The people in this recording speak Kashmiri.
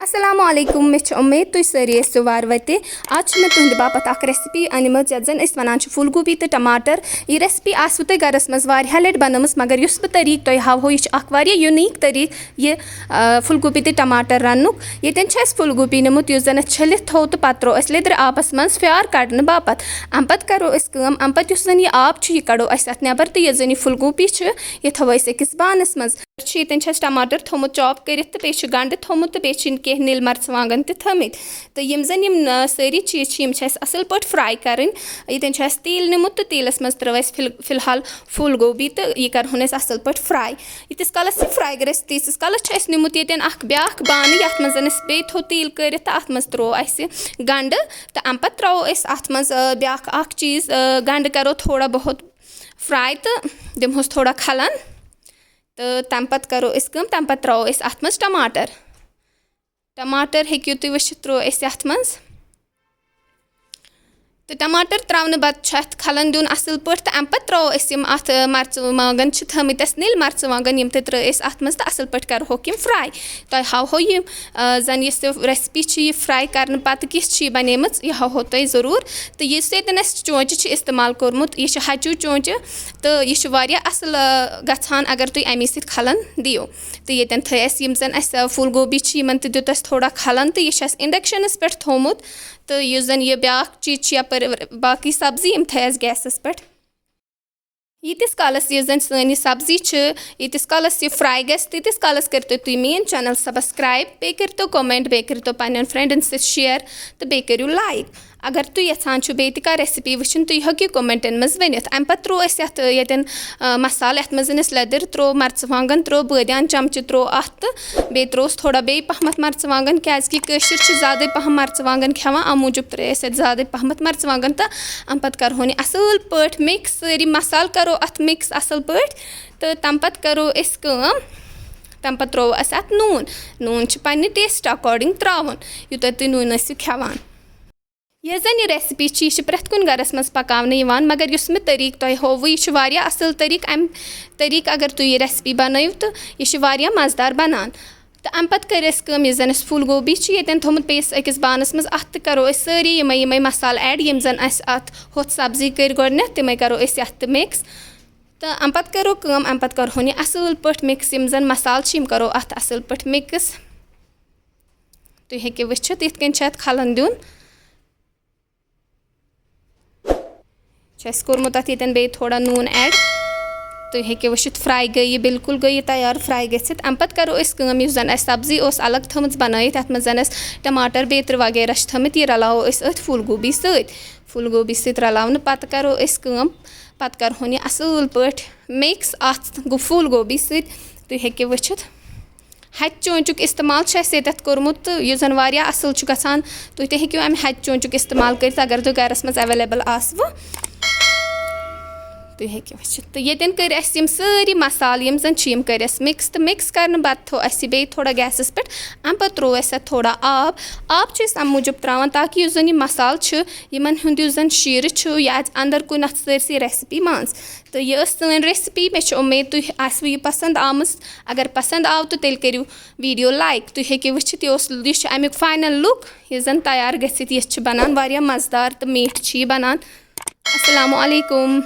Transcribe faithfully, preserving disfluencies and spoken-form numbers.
السلام علیکم، مےٚ چھِ اُمید تُہۍ سٲری ٲسِو وارٕ وَتہِ۔ آز چھِ مےٚ تُہٕنٛدِ باپَتھ اَکھ recipe أنمٕژ، یَتھ زَن أسۍ وَنان چھِ پھول گوٗبی تہٕ ٹماٹر۔ یہِ recipe آسوٕ تۄہہِ گَرَس منٛز واریاہ لَٹہِ بَنٲومٕژ، مگر یُس بہٕ طریٖقہٕ تۄہہِ ہاوہو، یہِ چھُ اَکھ واریاہ unique طریٖقہٕ یہِ، آ، پھول گوٗبی تہٕ ٹماٹر رَننُک۔ ییٚتٮ۪ن چھُ اَسہِ پھول گوٗبی نیوٗمُت، یُس زَن اَسہِ چھٔلِتھ تھوٚو تہٕ پَتہٕ ترٛوو اَسہِ لیٚدرِ آبَس منٛز پھیٛار کَڑنہٕ باپَتھ۔ اَمہِ پَتہٕ کَرو أسۍ کٲم، اَمہِ پَتہٕ یُس زَن یہِ آب چھُ، یہِ کَڑو أسۍ اَتھ نٮ۪بَر تہٕ یُس زَن یہِ پھول گوٗبی چھُ، یہِ تھاوو أسۍ أکِس بانَس منٛز۔ چھُ ییٚتٮ۪ن چھُ اَسہِ ٹماٹر تھوٚومُت chop کٔرِتھ تہٕ بیٚیہِ چھُ گنٛڈٕ تھوٚومُت تہٕ بیٚیہِ چھِ کینٛہہ نِلۍ مرژٕوانٛگن تہِ تھٲمٕتۍ۔ تہٕ یِم زَن یِم، آ، سٲری چیٖز چھِ، یِم چھِ اَسہِ اَصٕل پٲٹھۍ fry کَرٕنۍ۔ ییٚتٮ۪ن چھُ اَسہِ تیٖل نیوٗمُت تہٕ تیٖلَس منٛز ترٲو اَسہِ فِل-، فِلحال پھول گوٗبی تہٕ یہِ کَرہون أسۍ اَصٕل پٲٹھۍ fry۔ ییٖتِس کالَس یہِ fry گژھِ، تیٖتِس کالَس چھُ اَسہِ نیوٗمُت ییٚتٮ۪ن اَکھ بیٛاکھ بانہٕ، یَتھ منٛز زَن اَسہِ بیٚیہِ تھوٚو تیٖل کٔرِتھ تہٕ اَتھ منٛز ترٛوو اَسہِ گنٛڈٕ تہٕ اَمہِ پَتہٕ ترٛاوو أسۍ اَتھ منٛز، آ، بیٛاکھ اَکھ چیٖز، آ، گنٛڈٕ کَرو تھوڑا بہت fry تہٕ دِمہوس تھوڑا کھَلَن۔ تہٕ تَمہِ پَتہٕ کَرو أسۍ کٲم، تَمہِ پَتہٕ ترٛاوو أسۍ اَتھ منٛز ٹماٹر۔ ٹماٹر ہیٚکِو تُہۍ وٕچھِتھ، ترٛوو أسۍ اَتھ منٛز۔ تہٕ ٹماٹر ترٛاونہٕ پَتہٕ چھُ اَتھ کھَلَن دیُن اَصٕل پٲٹھۍ، تہٕ اَمہِ پَتہٕ ترٛاوو أسۍ یِم اَتھ، آ، مرژٕوانٛگَن چھِ تھٲمٕتۍ اَسہِ نِلۍ مرژٕوانٛگَن، یِم تہِ ترٛٲے أسۍ اَتھ منٛز تہٕ اَصٕل پٲٹھۍ کَرہوکھ یِم fry۔ تۄہہِ ہاوہو یِم، آ، زَن یُس یہِ recipe چھِ، یہِ fry کَرنہٕ پَتہٕ کِژھ چھِ یہِ بَنیمٕژ، یہِ ہاوہو تۄہہِ ضروٗر۔ تہٕ یُس ییٚتٮ۪ن اَسہِ چونٛچہِ چھِ استعمال کوٚرمُت، یہِ چھُ ہَچوٗ چونٛچہِ تہٕ یہِ چھُ واریاہ اَصٕل، آ، گژھان اگر تُہۍ اَمی سۭتۍ کھَلَن دِیِو۔ تہٕ ییٚتٮ۪ن تھٲے اَسہِ یِم زَن اَسہِ، آ، پھول گوٗبی چھِ، یِمَن تہِ دیُت اَسہِ تھوڑا کھَلَن تہٕ یہِ چھُ اَسہِ inductionَس پٮ۪ٹھ تھوٚومُت۔ تہٕ یُس زَن یہِ بیٛاکھ چیٖز چھِ یَپٲرۍ باقٕے سبزی، یِم تھٲے اَسہِ gasَس پٮ۪ٹھ۔ ییٖتِس کالَس یُس زَن سٲنۍ یہِ سبزی چھِ، ییٖتِس کالَس یہِ fry گژھِ، تیٖتِس کالَس کٔرۍتو تُہۍ میٛٲنۍ channel subscribe، بیٚیہِ کٔرۍتو comment، بیٚیہِ کٔرۍتو پنٛنٮ۪ن friendَن سۭتۍ share تہٕ بیٚیہِ کٔرِو like۔ اگر تُہۍ یَژھان چھِو بیٚیہِ تہِ کانٛہہ recipe وٕچھِنۍ، تُہۍ ہیٚکِو commentَن منٛز ؤنِتھ۔ اَمہِ پَتہٕ ترٛوو اَسہِ یَتھ، ییٚتٮ۪ن، آ، مصالہٕ، یَتھ منٛز زَن اَسہِ لیٚدٕر ترٛوو، مرژٕوانٛگَن ترٛوو، بٲدیان چمچہٕ ترٛوو اَتھ تہٕ بیٚیہِ ترٛووُس تھوڑا بیٚیہِ پَہمَتھ مرژٕوانٛگَن، کیٛازِکہِ کٲشِرۍ چھِ زیادَے پَہَم مرژٕوانٛگَن کھٮ۪وان، اَمہِ موٗجوٗب ترٛٲے اَسہِ اَتہِ زیادَے پَہمَتھ مرژٕوانٛگَن تہٕ اَمہِ پَتہٕ کَرہون یہِ اَصٕل پٲٹھۍ mix، سٲری مصالہٕ کَرو اَتھ mix اَصٕل پٲٹھۍ تہٕ تَمہِ پَتہٕ کَرو أسۍ کٲم، تَمہِ پَتہٕ ترٛوو اَسہِ اَتھ نوٗن۔ نوٗن چھُ پنٛنہِ taste according ترٛاوُن، یوٗتاہ تُہۍ نوٗنہٕ ٲسِو کھٮ۪وان۔ یۄس زَن یہِ recipe چھِ، یہِ چھِ پرٛٮ۪تھ کُنہِ گَرَس منٛز پَکاونہٕ یِوان، مگر یُس مےٚ طریٖقہٕ تۄہہِ ہووُ، یہِ چھُ واریاہ اَصٕل طریٖقہٕ۔ اَمہِ طریٖقہٕ اگر تُہۍ یہِ recipe بَنٲیِو تہٕ یہِ چھِ واریاہ مَزٕدار بَنان۔ تہٕ اَمہِ پَتہٕ کٔر اَسہِ کٲم، یُس زَن اَسہِ پھول گوبی چھِ ییٚتٮ۪ن تھوٚمُت بیٚیِس أکِس بانَس منٛز، اَتھ تہِ کَرو أسۍ سٲری یِمَے یِمَے مصالہٕ add، یِم زَن اَسہِ اَتھ ہۄتھ سبزی کٔرۍ گۄڈٕنٮ۪تھ، تِمَے کَرو أسۍ یَتھ تہِ mix۔ تہٕ اَمہِ پَتہٕ کَرو کٲم، اَمہِ پَتہٕ کَرہون یہِ اَصٕل پٲٹھۍ mix، یِم زَن مصالہٕ چھِ، یِم کَرو اَتھ اَصٕل پٲٹھۍ mix۔ تُہۍ ہیٚکِو وٕچھِتھ، یِتھ کٔنۍ چھِ اَتھ کھَلَن دیُن۔ چھُ اَسہِ کوٚرمُت اَتھ ییٚتٮ۪ن بیٚیہِ تھوڑا نوٗن add۔ تُہۍ ہیٚکِو وٕچھِتھ، fry گٔے یہِ، بِلکُل گٔے یہِ تیار fry گٔژھِتھ۔ اَمہِ پَتہٕ کَرو أسۍ کٲم، یُس زَن اَسہِ سبزی اوس الگ تھٲومٕژ بَنٲیِتھ، یَتھ منٛز زَن اَسہِ ٹماٹر بیترِ وغیرہ چھِ تھٲومٕتۍ، یہِ رَلاوو أسۍ أتھۍ پھول گوبی سۭتۍ۔ پھول گوبی سۭتۍ رَلاونہٕ پَتہٕ کَرو أسۍ کٲم، پَتہٕ کَرہون یہِ اَصٕل پٲٹھۍ mix۔ اَتھ گوٚو پھول گوبی سۭتۍ، تُہۍ ہیٚکِو وٕچھِتھ۔ ہَچہِ چونٛچُک استعمال چھُ اَسہِ ییٚتٮ۪تھ کوٚرمُت تہٕ یُس زَن واریاہ اَصٕل چھُ گژھان۔ تُہۍ تہِ ہیٚکِو اَمہِ ہَچہِ چونٛچُک استعمال کٔرِتھ، اگر تۄہہِ گَرَس منٛز available آسوٕ۔ تُہۍ ہیٚکِو وٕچھِتھ۔ تہٕ ییٚتٮ۪ن کٔرۍ اَسہِ یِم سٲری مصالہٕ، یِم زَن چھِ، یِم کٔرۍ اَسہِ mix، تہٕ mix کَرنہٕ پَتہٕ تھوٚو اَسہِ یہِ بیٚیہِ تھوڑا gasَس پٮ۪ٹھ۔ اَمہِ پَتہٕ ترٛوو اَسہِ اَتھ تھوڑا آب۔ آب چھِ أسۍ اَمہِ موٗجوٗب ترٛاوان تاکہِ یُس زَن یہِ مصالہٕ چھُ، یِمَن ہُنٛد یُس زَن شیٖرٕ چھُ، یہِ اَژِ اَندَر کُن اَتھ سٲرسٕے recipe منٛز۔ تہٕ یہِ ٲس سٲنۍ recipe۔ مےٚ چھِ اُمید تُہۍ آسِوٕ یہِ پَسنٛد آمٕژ۔ اگر پَسنٛد آو تہٕ تیٚلہِ کٔرِو video like۔ تُہۍ ہیٚکِو وٕچھِتھ، یہِ اوس، یہِ چھُ اَمیُک final look، یُس زَن تیار گٔژھِتھ یِتھ چھِ بَنان۔ واریاہ مَزٕدار تہٕ میٖٹھ چھِ یہِ بَنان۔ السلام علیکم۔